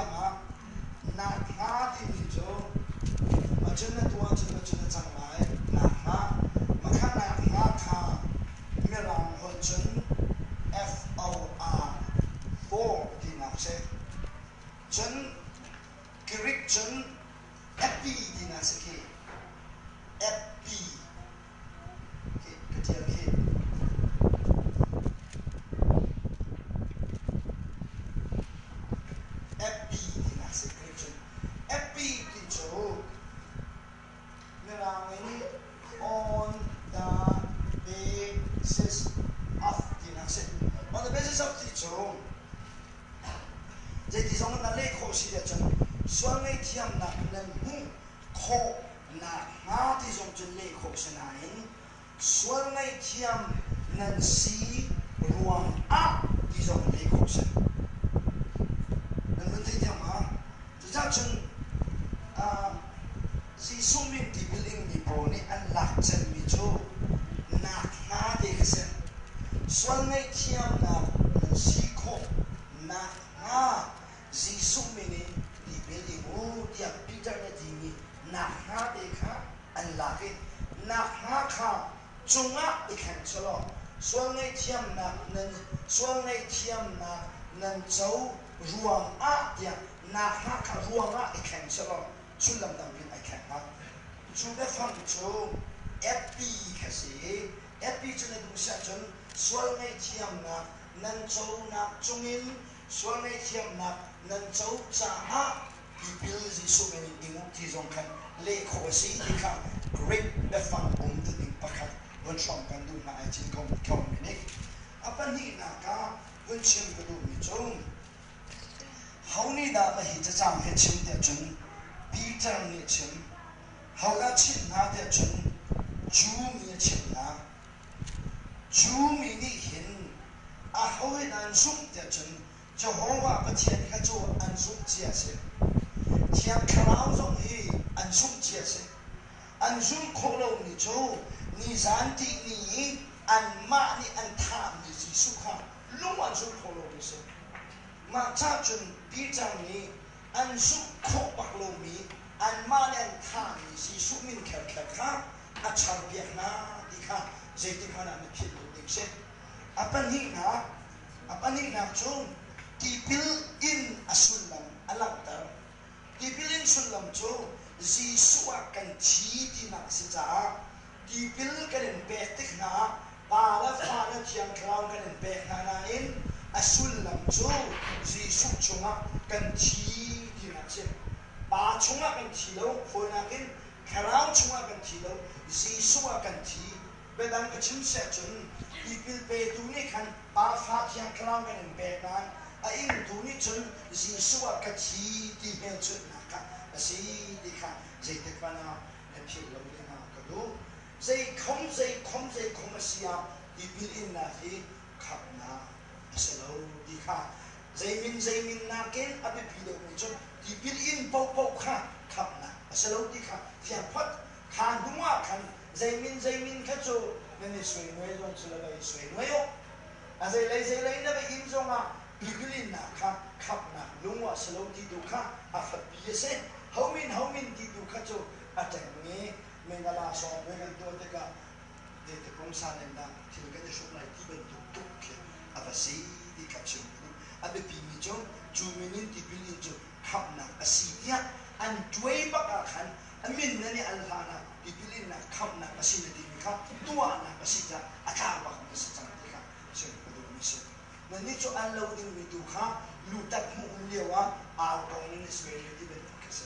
theithiam ah nakhnga timi cu macun na tuah cun macun na cang lai nakhnga makha nakhnga kha mirang holh cun F-O-R for tinak si. Cun Greek cun epi tinak si khi. Epi khi ka ṭial khi. Epi tinak si Greek cun. Epi ti cu Mirang in on the basis of tinak si. On the basis of ti cu zeiti zong in na leh khawh si ahcun sual ngaihthiamnak nan hmuh khawh nakhnga ti zong cun leh khawh si nain sual ngaihthiam nan si ruangah ti zong leh khawh si. Nan vun theithiam ma? Cucaah cun Jesuh min tipil ingmi pawl nih an lak cemmi cu nakhnga te kha si. Sual ngaihthiamnak nan si khawh nakhnga Jesuh min in tipil ing u tiah Peter nih a timi nakhnga te kha an lak i nakhnga kha cungah i thleng selaw sual ngaihthiamnak nan sual ngaihthiamnak nan co ruangah tiah nakhnga kha ruangah i thleng selaw sullam tampi in ai thleng hnga. Cu biafang cu epi kha si i epi cu na duh si ahcun sual ngaihthiamnak nan conak cungin sual ngaihthiamnak nan co caah tipil Jesuh min in ing u ti zong khan leh khawh a si ti kha Greek biafang umtuning pakhat vun hrawm kan duh hna ai cin ko mi nih. A pahnihnak ah vun chim ka duhmi cu Ho nih dah mah hi cacang hi chim tiah cun Peter nih a chim. Hodah chimh hna tiah cun Jew mi a chimh hna. Jew mi nih hin aho he dah an zumh tiah cun Jehovah Pathian kha cu an zumh cia a si. Thiang Thlarau zong hi an zumh cia a si. An zumh khawh lomi cu nizan tihni i anmah nih an thahmi Jesuh kha lung an zumh khawh lomi a si. Mah ca cun Peter nih an zumh khawh bak lomi anmah nih an thahmi Jesuh min kherkher kha a charpiak hna ti kha zeitikhmanh ah na philh lo ding si. A pahnihnak, a pahnihnak cu tipil in a sullam a langhter. Tipil in sullam cu Jesuh ah kan thi tinak a si caah tipil kan in pek tik hna ah Pa le Fa le Thiang Thlarau kan in pek hna nain a sullam cu Jesuh chungah kan thi tinak a si. Pa chungah kan thi lo, fawinak in Thlarau chungah kan thi lo, Jesuh ah kan thi. Biadang ka chim siah cun tipil petu nih khan Pa, Fa, Thiang Thlarau kan in pek nain a ingtu nih cun Jesuh ah ka thi ti hmelchunhnak kha a si ti kha zeitik hmanh ah na philh lo dingah ka duh. Zeikhom zeikhom zeikhom a si ah tipil innak hi khamhnak a si lo ti kha zeimin zeimin nakin a biapi deuhmi cu tipil in paohpaoh kha khamhnak a si lo ti kha fiang phot. Kha hnu ah khan zeimin zeimin kha cu nan i suainuai zong si lo va i suainuai u. A zeilei zeilei na va in zongah tipil innak kha khamhnak lung ah si lo ti tu kha a fapi a si. Homin homin ti tu kha cu a ṭeng i mingala sawng ve kan tuah tikah zeitik pungsan in dah thil kan i hruk lai ti bantuk tuk khi a va si ti kha chim ka duh. A biapimi cu cu min in tipil in cu khamhnak a si tiah an tuai bak ah khan a min na nih al hlan ah tipil innak khamhnak a si na timi kha tuahnak a si caah a tlau bak mi a si cang ti kha chim ka duhmi a si. Nannih cu an lo dingmi tu kha lutak hmuh um lio ah au kong nan i suai ti bantuk khi a si.